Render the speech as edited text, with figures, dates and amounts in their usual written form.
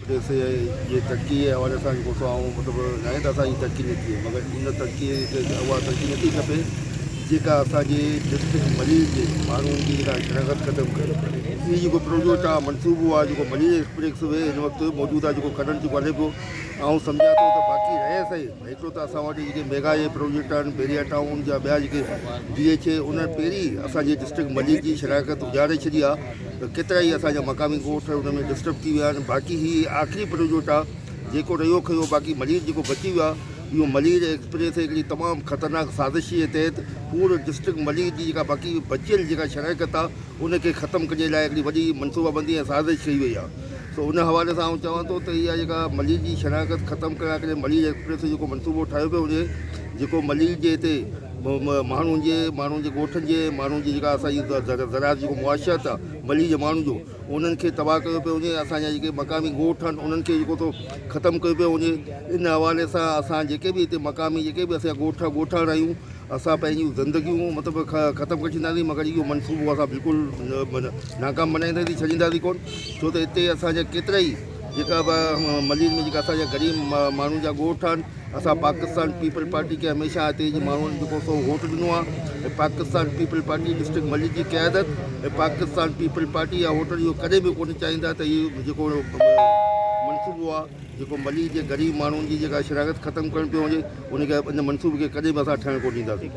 Express way جي ترقي جي حوالي سان جيڪو سو آئون مطلب ناهي ته اسان جي ترقي نه ٿئي مگر ان ترقي کي اها ترقي نه ٿي کپي جيڪا اسان جي ڊسٽرڪٽ ملير جي ماڻهن جي جيڪا شناخت ختم ڪري هي جيڪو پروجيڪٽ آهي منصوبو آهي جيڪو ملير ايڪسپريس وي هن وقت موجود آهي جيڪو ڪرنٽ جيڪو هلي پيو آئون سمجهان ٿو ته باقي رهي سهي هڪڙو ته اسان وٽ جيڪي ميگا جي پروجيڪٽ آهن بيريا ٽائون جا ٻيا جيڪي ڊي ايڇ اي انهن پهرين اسان جي ڊسٽرڪٽ ملير جي شراڪت اجاڙي ڇڏي آهي ته ڪيترائي اسان جا مقامي ڳوٺ ان ۾ ڊسٽرب ٿي ويا آهن باقي هي آخري پروجيڪٽ آهي جيڪو رهيو کهيو باقي ملير جيڪو بچي ويو آهي اهو ملير ايڪسپريس هڪڙي تمام خطرناڪ سازش جي تحت پورو ڊسٽرڪٽ ملير جي جيڪا باقي بچيل جيڪا شراڪت آهي ان کي ختم ڪرڻ لاء هڪڙي وڏي منصوبابندي ۽ سازش ڪئي وئي آهي سو ان حوالي سان آئون چوان ٿو ته اها جيڪا ملير جي شراڪت ختم ڪرڻ ڪري ملير ايڪسپريس جيڪو منصوبو ٺاهيو پيو وڃي جيڪو ملير جي هتي ماڻهن جي ماڻهن جي ڳوٺن جي ماڻهن جي جيڪا اسان جي زراعت جيڪو معاشيت آهي ملي جي ماڻهن جو انهن کي تباهه ڪيو پيو وڃي اسان جا جيڪي مقامي ڳوٺ آهن انهن کي جيڪو سو ختم ڪيو پيو وڃي ان حوالي سان اسان جيڪي به هتي مقامي جيڪي به اسان جا ڳوٺ ڳوٺاڻا آهيون اسان پنهنجون زندگيون مطلب ختم ڪري ڇڏينداسين مگر اهو منصوبو اسان بلڪل ناڪام بنائينداسين ڇڏينداسين ڪونه ڇو ته هتي اسان جا ڪيترا ئي جيڪا به ملير ۾ جيڪا اسان جا غريب ماڻهن جا ڳوٺ آهن اسان پاڪستان پيپلز پارٽي کي هميشه هتي جي ماڻهن جيڪو سو ووٽ ڏنو آهي ۽ Pakistan peoples party district Malir جي قيادت ۽ پاڪستان پيپلز پارٽي يا ووٽر اهو ڪڏهن به ڪونه چاهيندا ته هي جيڪو منصوبو آهي جيڪو ملير جي غريب ماڻهن جي جيڪا شراڪت ختم ڪرڻ پيو وڃي ان کي ان منصوبي کي ڪڏهن به اسان ٺهڻ ڪونه ڏينداسين.